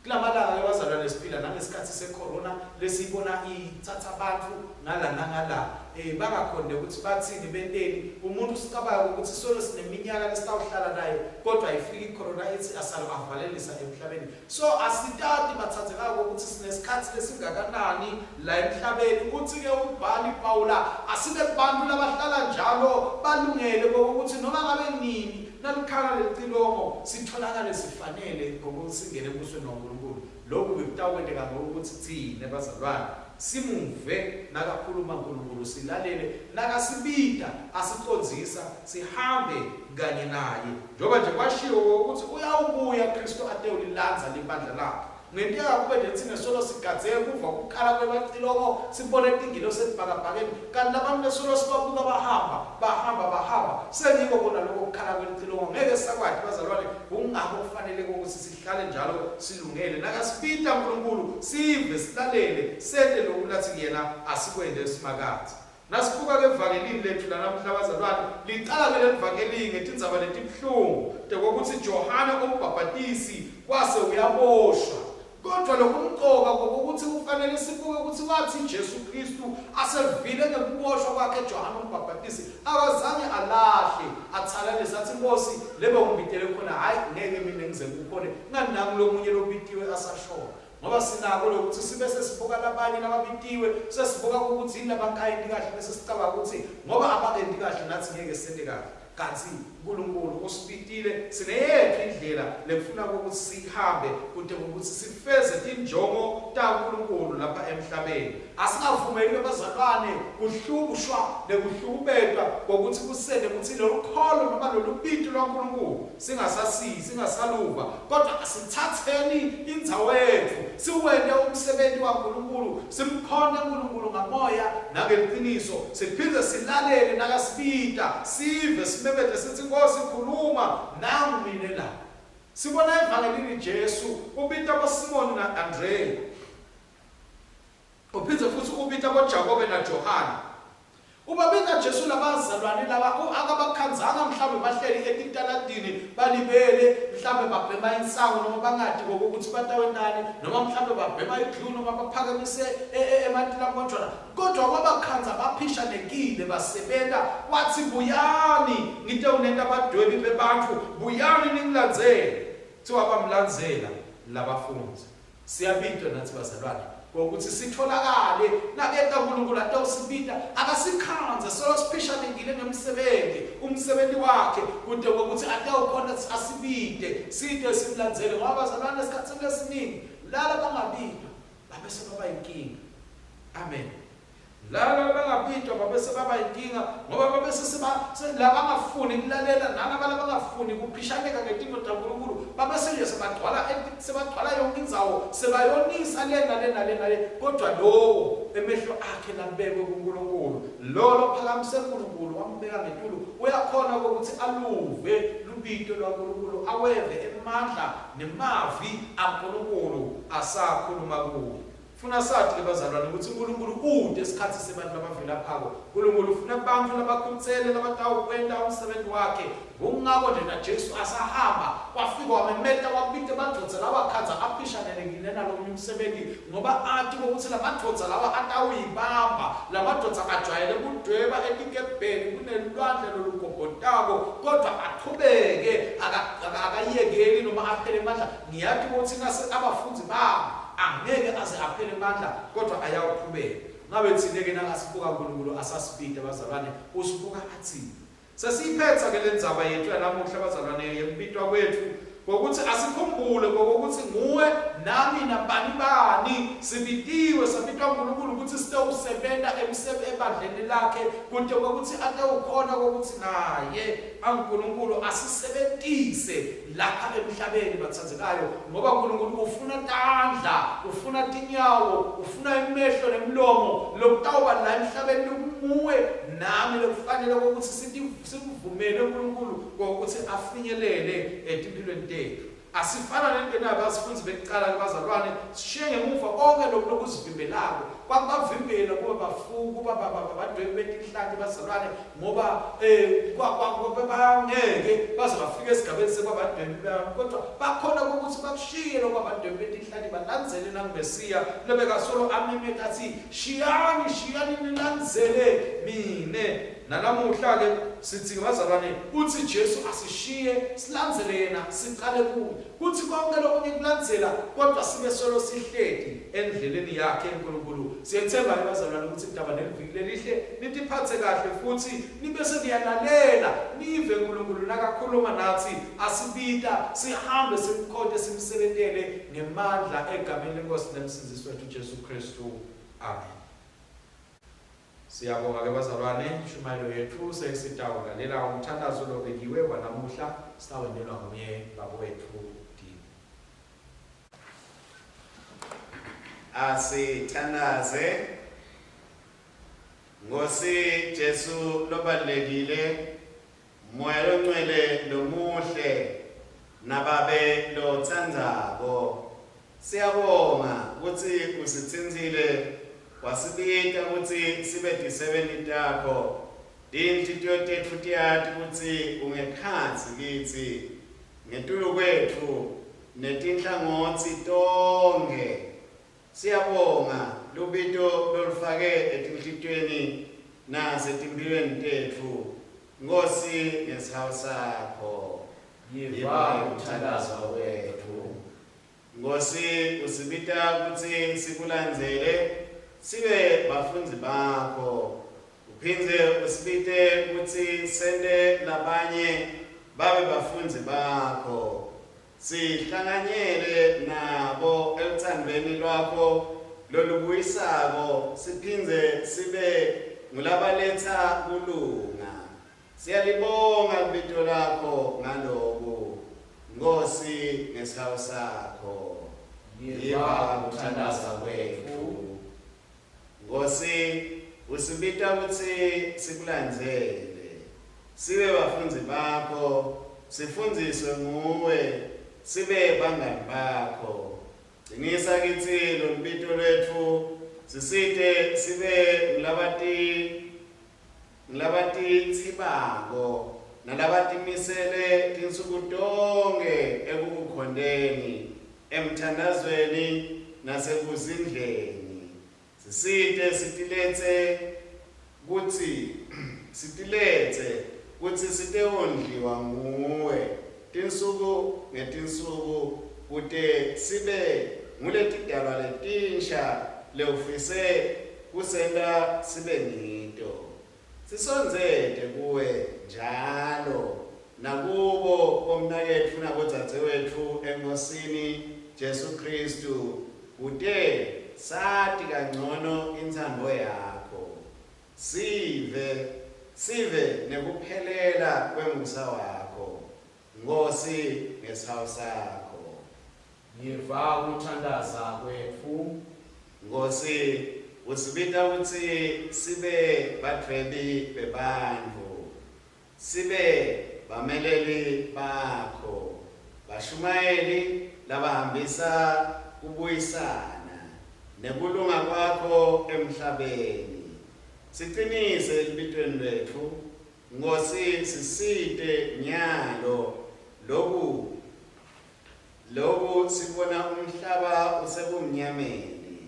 Kulamalanga ke bazalwane siphila nangesikhathi secorona lesiyibona ithatha abantu ngala nangala eh bangakhoni ukuthi bathini benteni umuntu usicabanga ukuthi solo sineminyaka lesitawuhlala naye kodwa ifika icorona ithi asalo avalelisa emhlabeni so asitati bathathekako ukuthi sinesikhathi lesingakanani la emhlabeni uthi ke umbhali Paula asibe bantu labahlala njalo balungele ukuthi noma ngabe nini Nalikhala lelicilongo, sitholakale sifanele ngokuthi singene embusweni waNkulunkulu. Lokhu bekutawukwenteka ngokuthi tsine bazalwane simuve nakakhuluma Nkulunkulu, silalele nakasibita, asicondzisa, sihambe kanye naye. Njengoba nje kwashiwo ukuthi uyawubuya Khristu atewulilandza libandla lakhe. Kungenteka kube nje tsine solo sigadze kuva kukhala kwemacilongo, sibone tingilosi etibhakabhakeni, kanti labantfu lesolo sibabuka bahamba, bahamba, bahamba, sengiko kona loko kukhala kwelicilongo. Ngeke sisakwati, bazalwane, kungako kufanele kokutsi sihlale njalo silungele. Nakasibita Nkulunkulu, sive, silalele, sente loku latsi yena asikwente Simakadze. Nasibuka-ke eVangelini letfu lanamuhla bazalwane, licala-ke leliVangeli ngetindzaba letibuhlungu tekwekutsi Johane uMbhabhatisi wase uyaboshwa. Kodvwa lokumcoka kokutsi kufanele sibuke kutsi watsi Jesu Khristu asevile ngekuboshwa kwakhe Johane uMbhabhatisi, akazange alahle, atsalalise atsi, Nkhosi, lebe ungibitele khona, hhayi ngeke mine ngize ngikukhone, ngani nangu lomunye lobitiwe asashona. Ngoba sinako lokutsi sibe sesibuka labanye lababitiwe, sesibuka ukuthi yini labangayenti kahle bese sicabanga ukuthi ngoba abakenti kahle natsi ngeke sente kahle. Kantsi Nkulunkulu usibitile, sineyetfu indlela lekufuna ukuthi siyihambe kute ukuthi sifeze tinjongo taNkulunkulu lapha emhlabeni. Asingavumeli ke bazalwane kuhlushwa nekuhlukubetwa kokuthi kusente kutsi lolukholo noma lolubito lwaNkulunkulu singasasiyi, singasaluva, kodwa asitsatseni indzawo yetfu, siwente umsebenti waNkulunkulu, simkhonte Nkulunkulu ngamoya nangeliciniso, siphindze silalele nakasibita, sive, simemete sitsi, Nkhosi, khuluma, nangu mine la. Sibona eVangelini Jesu ubita boSimoni na-Andreya. Uphindze futsi ubita boJakobe naJohane. Ubabita Jesu labazalwane laba akabakhandzanga mhlawumbe bahleli etitaladini balibele mhlawumbe babhema insangu noma bangati kokuthi batawentani noma mhlawumbe babhema iglu noma baphakamise e, e, ematilamonjwana kodwa wabakhandza baphishanekile basebenta watsi buyani ngitewunenta badwebi bebantfu buyani ningilandzele kuthiwa bamlandzela labafundzi Siyabitwa natsi bazalwane ngokuthi sitholakale naketa uNkulunkulu atawusibita akasikhandze solo siphishanekile ngemsebenzi umsebenzi wakhe kude kokuthi atawukhona asibite site simlandzele ngoba bazalwane esikhathini lesiningi laba bangabitwa babese baba inkinga amen Laba labangabitwa babese baba inkinga ngoba babese seba labangafuni kulalela nalaba labangafuni kuphishaneka ngetintfo taNkulunkulu babese nje sebagcwala sebagcwala yonke indzawo sebayonisa le nale nale nale kodwa lowo emehlo akhe labekwe kuNkulunkulu lo lophakamise uNkulunkulu wambeka ngetulu uyakhona ukuthi aluve lubito lwaNkulunkulu aweve emandla nemavi aNkulunkulu asakhuluma kuye Funa sati ke bazalwane ukuthi uNkulunkulu ute isikhathi sebantu labavilaphako. uNkulunkulu ufuna bantfu labakhutsele labatawukwenta umsebenzi wakhe. Kungako nje naJesu asahamba wafika wamemeta wabita emadvodza lawa akhandza aphishanelekile nalomunye umsebenzi ngoba ati ukuthi lamadvodza lawa atawuyibamba. Lamadvodza ajwayele kudweba etikebheni kunelwandle lolugobhotako kodwa achubeke akayekeli noma aphele emandla. Ngiyati ukuthi nase abafundzi bami angeke aze aphele emandla kodwa ayawuqhubeka. Ngabe thina-ke nakasibuka uNkulunkulu asasibita bazalwane usibuka athini? Sesiyiphetha ke lendzaba yethu yanamuhla bazalwane yekubitwa kwetfu ngokuthi asikhumbule ngokuthi nguwe nami nabani bani sibitiwe sabitwa uNkulunkulu ukuthi sitewusebenta ebandleni lakhe kute kwekuthi atewukhona kokuthi naye aNkulunkulu asisebentise lapha emhlabeni batsandzekayo ngoba uNkulunkulu ufuna tandla ufuna tinyawo ufuna emehlo nemlomo lokutawuba la emhlabeni lokunguwe nami lokufanele ukuthi simvumele uNkulunkulu ukuthi afinyelele etimpilweni tetfu. Asifana nento nabo asifundzi bekucala kubazalwane sishiye ngemuva konke lokhu lokuzivimbelako kwakubavimbela kuba bafu kuba badwebi betinhlanti bazalwane ngoba um bangeke baze bafike esigabeni sekwabadwebi kodwa bakhona ukuthi bakushiye lokho abadwebi betinhlanti balandzele nanguMesiya lobekasolo amemeta athi shiyani shiyani nilandzele mine. Nalamuhla-ke sithi bazalwane uthi Jesu asishiye silandzele yena siqale kuye kuthi konke lokunye kulandzela kodwa sibe solo sihleti endleleni yakhe uNkulunkulu. Siyethemba-ke bazalwane ukuthi nitaba neliviki lelihle nitiphathe kahle futhi nibe seniyalalela nive uNkulunkulu nakakhuluma nathi asibita sihambe simkhonte simsebentele ngemandla egameni leNkosi nemsindzisi wethu Jesu Kristu. Amen. Siyabonga ke bazalwane, inshumayelo yethu sesitawulalela umthandazo lobekiwe wanamuhla sitawentelwa nguye baba wethu Dini. Asithandaze. Nkosi Jesu lobalulekile, Moya loNgcwele lomuhle naBabe lotsandzako, siyabonga kutsi usitsintsile wasibita kutsi sibe tisebenti takho. Tinhlitiyo tetfu tiyati kutsi ungekhatsi kitsi, ngetulu kwetfu netinhlangotsi tonkhe. Siyabonga lubito lolufake etinhlitiyweni nasetimphilweni tetfu, Nkhosi, ngesihawu sakho. Yiva kuthandaza kwetfu. Nkhosi, usibita kutsi sikulandzele, sibe bafundzi bakho. Uphindze usibite kutsi sente labanye babe bafundzi bakho. Sihlanganyele nabo elutsandvweni lwakho lolubuyisako siphindze sibe ngulabaletsa kulunga. Siyalibonga libito lakho ngaloku, Nkhosi, ngesihawu sakho. Yiva kuthandaza kwetfu. Nkhosi, usibita kutsi sikulandzele, sibe bafundzi bakho, sifundziswe nguwe, sibe bangani bakho. Cinisa kitsi lolubito lwetfu, sisite sibe ngulabati ngulabatitsibako nalabatimisele tinsuku tonkhe ekukukhonteni, emthandazweni nasekuzindleni. Sisite sitiletse kutsi sitiletse kutsi sitewondliwa nguwe tinsuku ngetinsuku kute sibe nguletidalwa letinsha lewufise kusenta sibe ngito. Sisondzete kuwe njalo, nakubo bomnaketfu nabodzadzewetfu eNkhosini Jesu Khristu, kute sati kancono intsandvo yakho, sive, sive nekuphelela kwemusa wakho, Nkhosi, ngesihawu sakho. Yiva kuthandaza kwetfu. Nkhosi, usibita kutsi sibe badvwebi bebantfu, sibe bameleli bakho, bashumayeli labahambisa kubuyisana nekulunga kwakho emhlabeni. Sicinise elubitweni lwetfu, Nkhosi, sisite nyalo loku Loku sibona umhlaba usebumnyameni.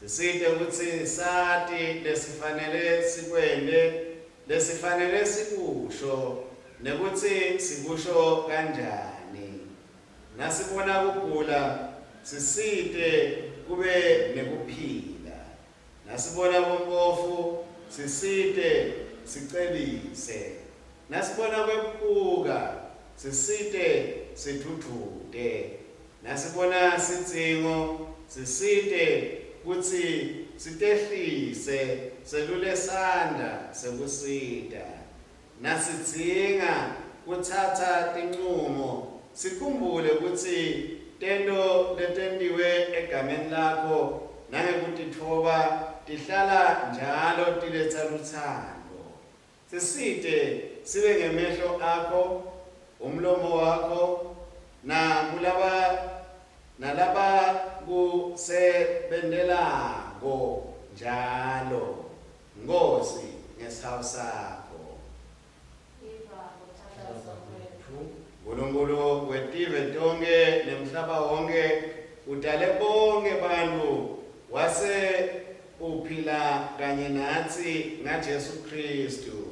Sisite kutsi sati lesifanele sikwente, lesifanele sikusho, nekutsi sikusho kanjani. Nasibona kugula, sisite kube nekuphila. Nasibona bompofu, sisite sicebise. Nasibona kwephuka, sisite sidvudvute. Nasibona sidzingo, sisite kutsi sitehlise selule sandla sekusita. Nasidzinga kutsatsa tincumo, sikhumbule kutsi tento letentiwe egameni lakho nangekutitfoba tihlala njalo tiletsa lutsandvo. Sisite sibe ngemehlo akho, umlomo wakho, Nakulaba nalabakusebentelako njalo, Nkhosi, ngesihawu sakho. Iva kuthandaza kwetfu. Nkulunkulu wetive tonkhe nemhlaba wonkhe udale bonkhe bantfu wase uphila kanye natsi ngaJesu Khristu.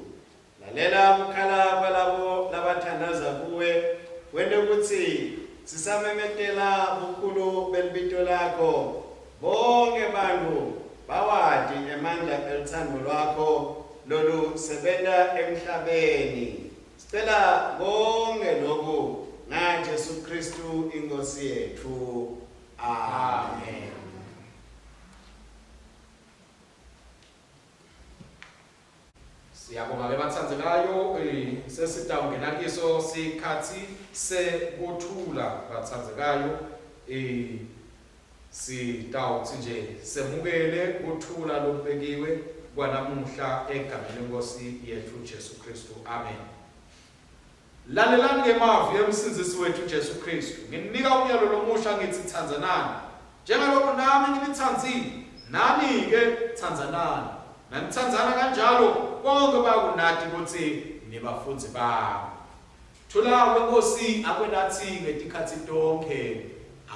Lalela kukhala kwalabo labathandaza kuwe, wente kutsi sisamemetela bukhulu belibito lakho, bonkhe bantfu bawati emandla elutsandvo lwakho lolusebenta emhlabeni. Sicela konkhe loku ngaJesu Khristu iNkhosi yetfu. Amen. Siyabonga ke batsandzekayo eh, sesitawungena kiso sikhatsi sekuthula batsandzekayo eh, sitawutsi nje semukele kuthula lokubekiwe kwanamuhla egameni lenkosi yetfu Jesu Kristu amen Lalelani ke emavi emsindzisi wetfu Jesu Khristu. Ngininika umyalo lomusha ngitsi tsandzanani. Njengaloko nami nginitsandzile, nani ke tsandzanani. Nanitsandzana kanjalo, bonkhe bayakunati kutsi nibafundzi bami. Thula kweNkhosi akwenatsi ngetikhatsi tonkhe,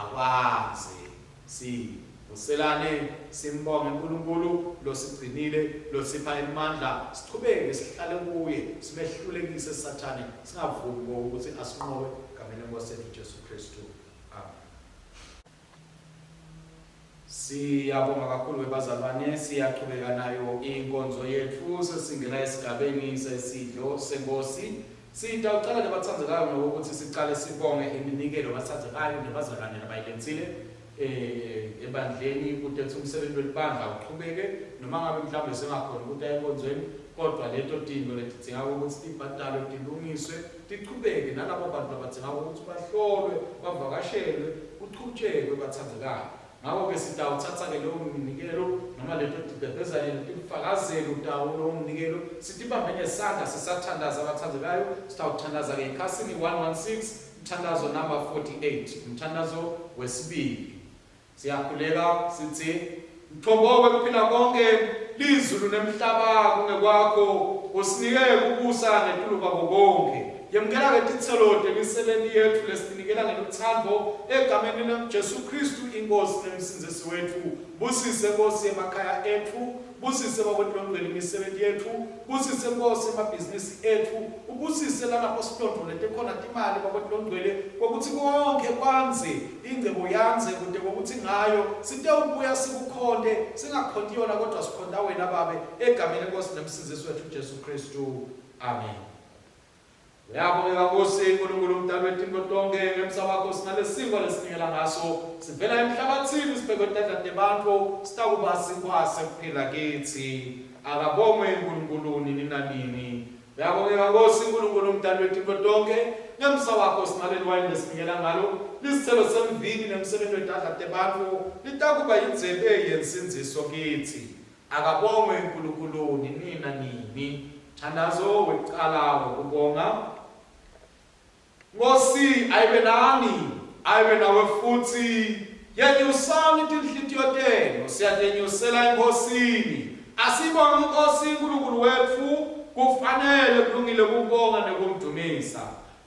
akwaze. Sivuselane simbonge Nkulunkulu losigcinile, losipha emandla, sichubeke sihlale kuye, simehlulekise Sathane, singavumi ukuthi asinqobe egameni leNkosi yetfu Jesu Kristu. Amen. Siyabonga kakhulu webazalwane, siyachubeka nayo inkonzo yetfu, sesingena esigabeni sesidlo senkosi. Sitawucala nebatsandzekayo ngekutsi sicale sibonge iminikelo batsandzekayo nebazalwane labayiletsile eh, ebandleni kute kutsi umsebenti welibandla uchubeke noma ngabe mhlawumbe singakhona ukuta enkonzweni kodwa leto tintfo letidzinga ukuthi tibhadalwe tilungiswe tichubeke nalabo bantu labadzinga ukuthi bahlolwe bavakashelwe kuchutshekwe batsandzekayo Ngako-ke sitawutsatsa-ke lowo mnikelo noma leto tibhebhezane letifakazelo tawo lowo mnikelo sitibambe ngesandla sisathandaza bathandzekayo. Sitawuthandaza-ke ekhasini 116 mthandazo number 48 umthandazo wesibili. Siyakhuleka sitsi Mthombo wekuphila konke lizulu nemhlaba kungekwakho usinike kubusa ngetulu kwako konkhe. Yemukela-ke titselo temisebenti yetfu lesitinikela ngelutsandvo egameni laJesu Khristu iNkhosi neMsindzisi wetfu. Busise Nkhosi emakhaya etfu, busise Bakwethu Longcwele imisebenti yetfu, busise Nkhosi emabhizinisi etfu, ubusise lalapho silondvolete khona timali Bakwethu Longcwele kwekutsi konkhe kwandze, ingcebo yandze kute kwekutsi ngayo sitewubuya sikukhonte, singakhonti yona kodvwa sikhonta wena Babe, egameni leNkhosi neMsindzisi wetfu Jesu Khristu. Amen. Uyabongeka Nkosi Nkulunkulu umdali wetintfo tonkhe ngemsa wakho sinalesinkwa lesinikela ngaso sivela emhlabatsini sibekwe tandla tebantfu sitakuba sinkwa sekuphila kitsi akabongwe Nkulunkulu nini nanini Uyabongeka Nkosi Nkulunkulu umdali wetintfo tonkhe ngemsa wakho sinaleli wayini lesinikela ngalo lisitselo semvini nemsebenti wetandla tebantfu litakuba yindzebe yensindziso kitsi Akabongwe Nkulunkulu nini nanini. Mthandazo wekucala wekubonga. Nkosi ayibe nani, ayibe nawe futsi. Yenyusani tinhlitiyo tenu, siyatenyusela eNkhosini. Asibonge iNkhosi Nkulunkulu wetfu, kufanele kulungile kumbonga nekumdumisa.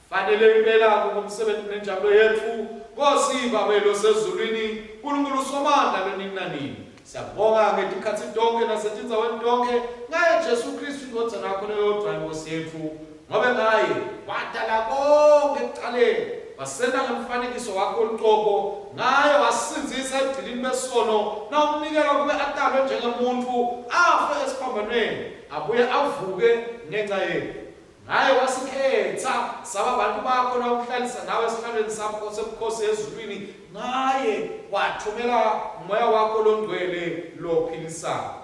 Fanele impela kungumsebenzi nenjabulo yetfu, Nkosi Babe losezulwini, Nkulunkulu Somandla lonini nanini. Siyakubonga ngetikhatsi tonkhe nasetindzaweni tonkhe ngaye Jesu Khristu iNdvodzana yakho leyodvwa iNkhosi yetfu, ngobe ngaye wadala konkhe ekucaleni, wasenta ngemfanekiso wakho lucobo, ngaye wasisindzisa ebugcilini besono nawumnikela kube atalwe njengemuntfu, afe esiphambanweni, abuye avuke ngenca yetfu. Ngaye wasikhetsa saba bantu bakho nawuhlalisa nawe esihlalweni sakho sebukhosi ezulwini. Ngaye wathumela umoya wakho longcwele lophilisako.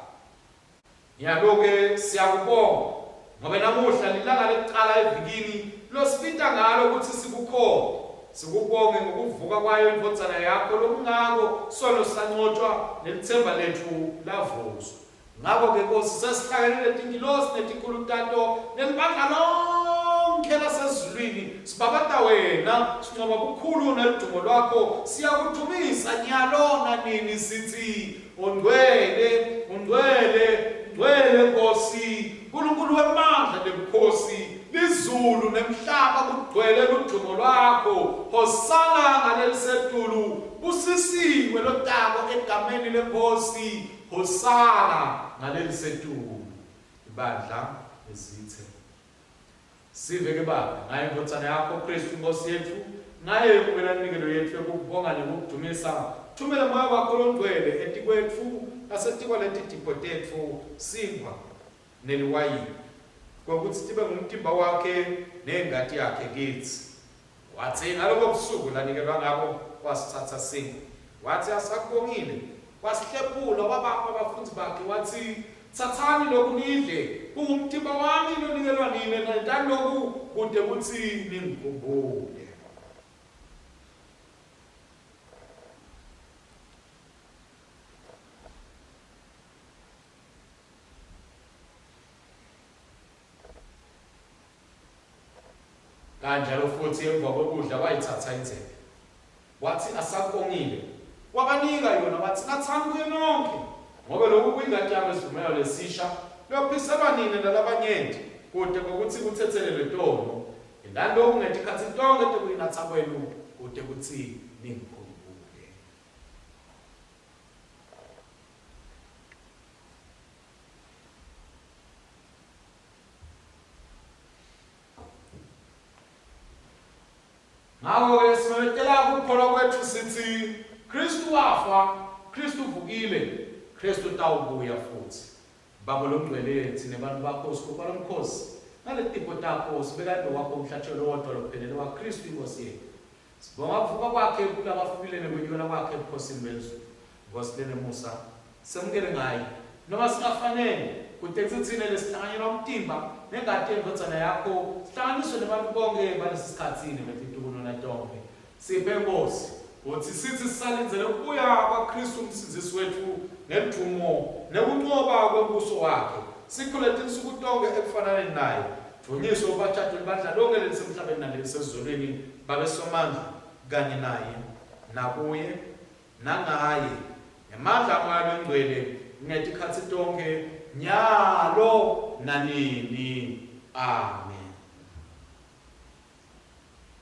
Nyalo-ke siyakubonga ngobe namuhla lilanga lekucala evikini losibita ngalo kutsi sikukhonte. Sikubonge ngokuvuka kwayo iNdvodzana yakho lokungako sono sancotjwa nelitsemba letfu lavuswa. Ngako-ke, Nkosi, sesihlangene netingilosi netikhulu tato nelibandla lonkhe. Onkhe lasezulwini sibabata wena, sincoma bukhulu neludumo lwakho, siyakudvumisa nyalo nanini sitsi, Ungcwele, ungcwele, ungcwele Nkosi, Nkulunkulu wemandla nebukhosi, lizulu nemhlaba kugcwele ludumo lwakho. Hosana ngalelisetulu, busisiwe lotako egameni leNkhosi, Hosana ngalelisetulu. Ibandla lezithe. Sive ke Babe, ngayo iNdvodzana yakho Kristu iNkhosi yetfu, ngayo yemukela iminikelo yetfu yekukubonga nekukudvumisa. Thumela Moya wakho loNgcwele etikwetfu nasetikwaleti tipho tetfu, sinkhwa neliwayini, kwekutsi tibe ngumtimba wakhe nengati yakhe kitsi. Watsi ngalobo busuku lanikelwa ngabo, wasitsatsa sinkhwa, watsi asakubongile, wasihlephula wabapha bafundzi bakhe, watsi, Tsatsani loku nidle, kungumtimba wami lonikelwa nine, nentani loku kute kutsi ningikhumbule. Kanjalo futhi emva kokudla wayithatha indzebe, wathi asakongile, wabanika yona, wathi, Nathani kuyo nonke, ngobe loku kuyingati yami yesivumelwano lesisha, leyophiselwa nine nalabanyenti, kute kwekutsi kutsetselelwe tono. Yentani loku ngetikhatsi tonkhe tekuyinatsa kwenu, kute kutsi ningikhumbule. Ngako-ke simemetela kukholwa kwetfu sitsi, Khristu wafa, Khristu uvukile, Khristu utawubuya futsi. Baba loNgcwele, tsine bantfu bakho sigubha lomkhosi ngaletipho takho, sibeka embikwakho umhlatjelo lowodvwa lophelele waKhristu iNkhosi yetfu. Sibonga kuvuka kwakhe kulabafile nekwenyukela kwakhe ebukhosini belizulu. Nkhosi lenemusa, semukele ngaye, noma singafanele, kute kutsi tsine lesihlanganyela umtimba nengati yeNdvodzana yakho sihlanganiswe nebantfu bonkhe balesi sikhatsi nebetitukulwana tonkhe. Siphe, Nkhosi, kutsi sitsi sisalindzele kubuya kwaKhristu uMsindzisi wetfu ngeludvumo nekuncoba kwembuso wakhe, sikhule tinsuku tonkhe ekufananeni naye, Dvunyiswe ubatjatwe libandla lonkhe lelisemhlabeni nalelisezulwini, Babe Somandla, kanye naye, nakuye, nangaye, ngemandla aMoya loNgcwele, ngetikhatsi tonkhe, nyalo nanini. Amen.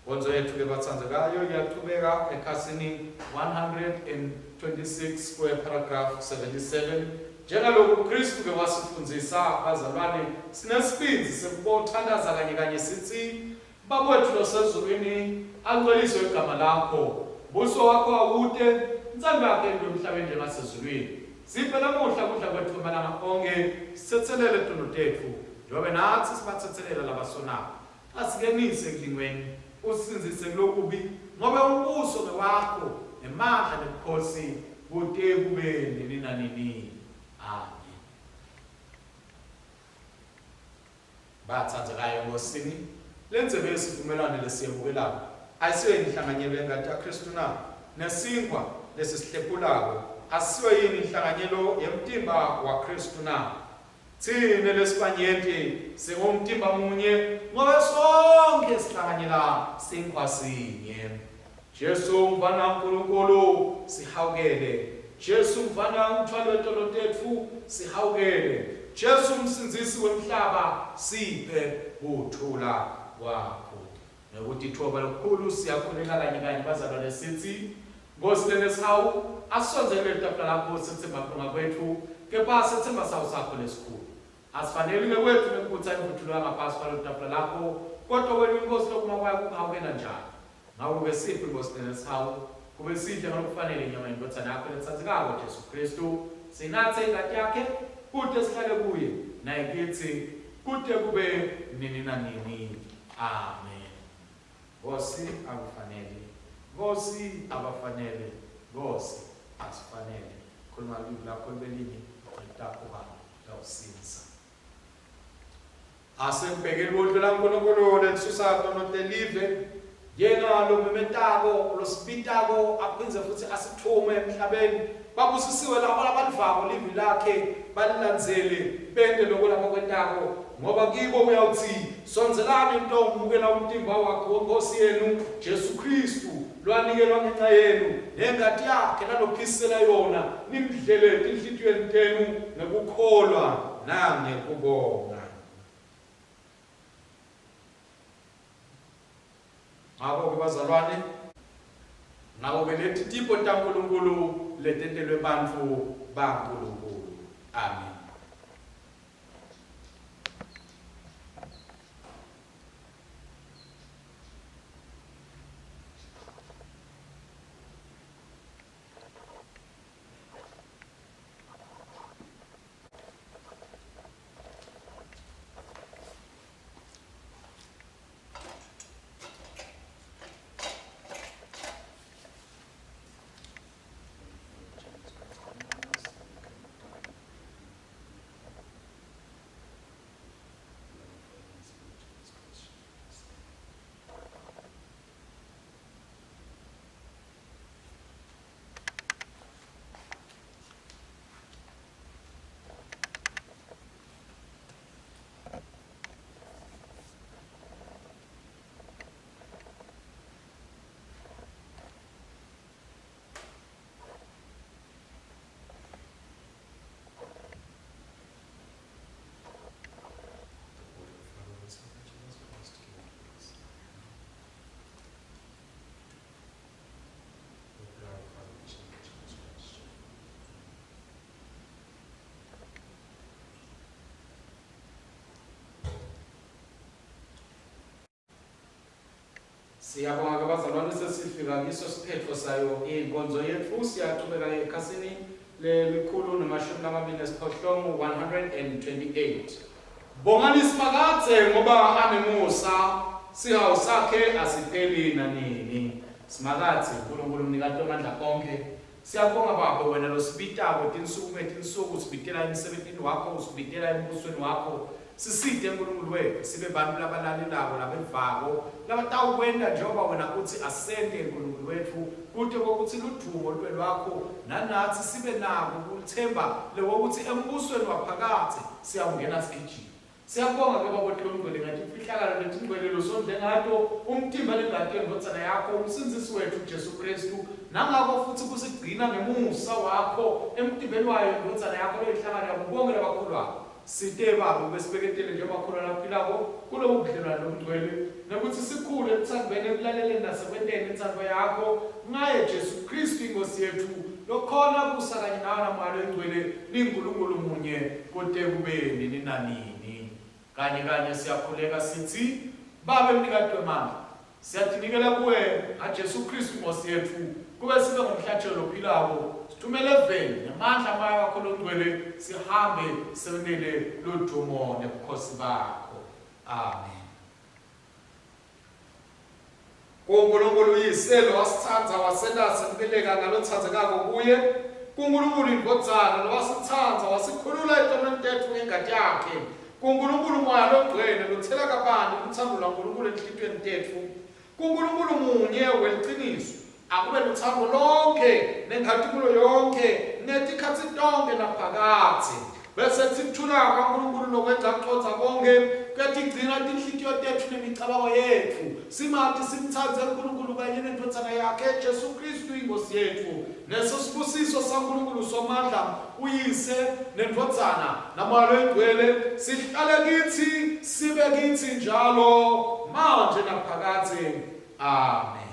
Nkonzo yetfu-ke batsandzekayo iyachubeka ekhasini 126 kuya paragraph 77. Njengaloku Khristu-ke wasifundzisa, bazalwane, sinesibindzi sekubothandaza kanye kanye sitsi, Baba wetfu losezulwini, angcweliswe igama lakho. Mbuso wakho awute, intsandvo yakho yentiwe emhlabeni njengasezulwini. Siphe lamuhla kudla kwetfu emalanga onkhe, sitsetselele tono tetfu, njengobe natsi sibatsetselela labasonako. Asikenise ekulingweni, usisindzise kulokubi, ngobe umbuso ngewakho, nemandla nebukhosi, kute kube nini nanini. Amen. Batsandzekayo eNkhosini, lendzebe yesivumelwane lesiyemukelako ayisiyo yini inhlanganyelo yengati yaKhristu na? Nesinkhwa lesisihlephulako asisiyo yini inhlanganyelo yemtimba waKhristu na? Tsine lesibanyenti singumtimba munye, ngobe sonkhe sihlanganyela sinkhwa sinye. Jesu Mfana waNkulunkulu, sihawukele. Jesu Mfana umthwali wetono tetfu, sihawukele. Jesu Msindzisi wemhlaba, siphe kuthula kwakho. Ngekutitfoba lokukhulu siyakhuleka kanye kanye bazalwane sitsi, Nkhosi lenesihawu, asisondzele kulelitafula lakho setsemba kulunga kwetfu, kepha setsemba sawu sakho lesikhulu. Asifaneli ngekwetfu nekubutsa imvutfulo yangaphasi kwalelitafula lakho, kodvwa wena uyiNkhosi lokuma kwayo kukuhawukela njalo. Ngako-ke siphe, Nkhosi lenesihawu, kube sidle ngalokufanele inyama yeNdvodzana yakho letsandzekako, Jesu Khristu, sinatse ingati yakhe, kute sihlale kuye, naye kitsi, kute kube nini nanini. Amen. Nkosi akufanele, Nkosi abafanele, Nkosi asifanele. Khuluma livi lakho libe linye, nelitakho Babe litawusindza. Asengibheke libondlo laNkulunkulu lelisusa tono telive. Yena lomemetako, losibitako aphindze futsi asitfume emhlabeni. Babusisiwe labo labalivako livi lakhe, balilandzele, bente loko labakwentako, ngoba kibo uyawutsi, Sondzelani nitowumukela umtimba wakhe weNkhosi yenu Jesu Khristu, lowanikelwa ngenca yenu, nengati yakhe lalophisela yona, nimdlele etinhlitiyweni tenu ngekukholwa nangekubonga. Ngako-ke bazalwane, ngako-ke leti tipho taNkulunkulu letentelwe bantfu baNkulunkulu. Amen. Siyabonga ke bazalwane sesifika kiso siphetfo sayo inkonzo yetfu siyachubeka ekhasini lelikhulu nemashumi lamabili nesiphohlongo 128 Bongani Simakadze ngoba anemusa sihawu sakhe asipheli nanini Simakadze Nkulunkulu mnikati wemandla onkhe Siyakubonga Babe wena losibitako tinsuku ngetinsuku usibitela emsebentini wakho usibitela embusweni wakho. Sisite Nkulunkulu wetfu sibe bantfu labalalelako labevako labatawukwenta njengoba wena utsi asente Nkulunkulu wetfu kute kwekutsi ludvumo lube lwakho nanatsi sibe nako kulitsemba lewekutsi embusweni waphakadze siyawungena sigijima. Siyakubonga ke Baba Longcwele ngatimfihlakalo letingcwele losondle ngato umtimba nengati yeNdvodzana yakho uMsindzisi wetfu Jesu Khristu, nangako futsi kusigcina ngemusa wakho emtimbeni wayo iNdvodzana yakho loyinhlangano yabo bonkhe labakholwako. Site Babe kube sibeketele njengemakholwa laphilako kulobu budlelwane lobungcwele, nekutsi sikhule elutsandvweni, ekulaleleni nasekwenteni intsandvo yakho, ngaye Jesu Khristu iNkhosi yetfu, lokhona kusa kanye nawe naMoya loyiNgcwele, niNkulunkulu munye, kute kube nini nanini. Kanye kanye siyakhuleka sitsi, Babe Mnikati wemandla, siyatinikela kuwe ngaJesu Khristu iNkhosi yetfu, kube sibe ngumhlatjelo lophilako, sithumele eveni ngemandla aMoya wakho loNgcwele, sihambe sentele ludvumo nebukhosi bakho. Amen. KuNkulunkulu uYise lowasitsandza wasenta semukeleka ngalotsandzekako kuye, kuNkulunkulu iNdvodzana lowasitsandza wasikhulula etonweni tetfu ngengati yakhe, kuNkulunkulu Moya Longcwele lothela kabanti lutsandvo lwaNkulunkulu etinhlitiyweni tetfu, kuNkulunkulu munye weliciniso, Akube lutsandvo lonkhe, nenkhatimulo yonkhe, netikhatsi tonkhe naphakadze. Bese kutsi kuthula kwaNkulunkulu lokwengca kucondza konkhe, kuyatigcina tinhlitiyo tetfu nemicabango yetfu, simati simtsandze Nkulunkulu kanye neNdvodzana yakhe, Jesu Khristu iNkhosi yetfu. Leso sibusiso saNkulunkulu Somandla, uYise, neNdvodzana, naMoya loyiNgcwele, sihlale kitsi, sibe kitsi njalo, manje naphakadze. Amen.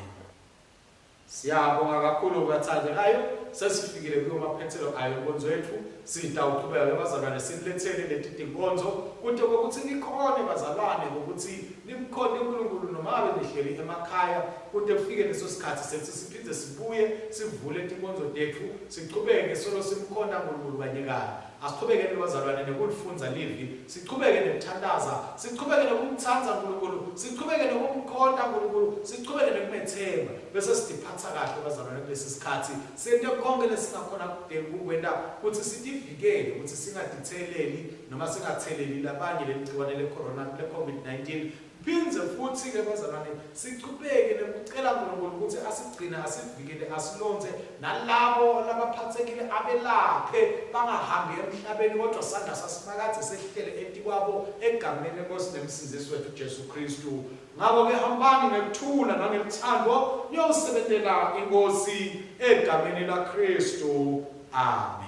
Siyabonga kakhulu bathandekayo, sesifikile kuyo maphethelo ayo inkonzo yetfu. Sitawuchubeka ke bazalwane sinilethele leti tinkonzo kute kwekutsi nikhone bazalwane ngokuthi nimkhonte uNkulunkulu noma ngabe nihleli emakhaya kute kufike leso sikhathi setsi siphindze sibuye sivule tinkonzo tetfu sichubeke solo simkhonta uNkulunkulu kanye kanye. Asichubekeni bazalwane nekulifundza livi, sichubeke nekuthantaza, sichubeke nekumtsandza Nkulunkulu, sichubeke nekumkhonta Nkulunkulu, sichubeke nekumetsemba, bese sitiphatsa kahle bazalwane kulesi sikhatsi, sente konkhe lesingakhona kukwenta kutsi sitivikele kutsi singatitseleli noma singatseleli labanye leligciwane le-corona le-COVID-19. Phindze futsi-ke bazalwane sichubeke nekucela Nkulunkulu kutsi asigcine, asivikele, asilondze nalabo labaphatsekile abelaphe bangahambi emhlabeni kodwa sandla saSimakadze sehlele etikwabo egameni leNkhosi neMsindzisi wetfu Jesu Khristu. Ngako-ke hambani ngekuthula nangelutsandvo niyosebentela iNkhosi egameni laKhristu. Amen.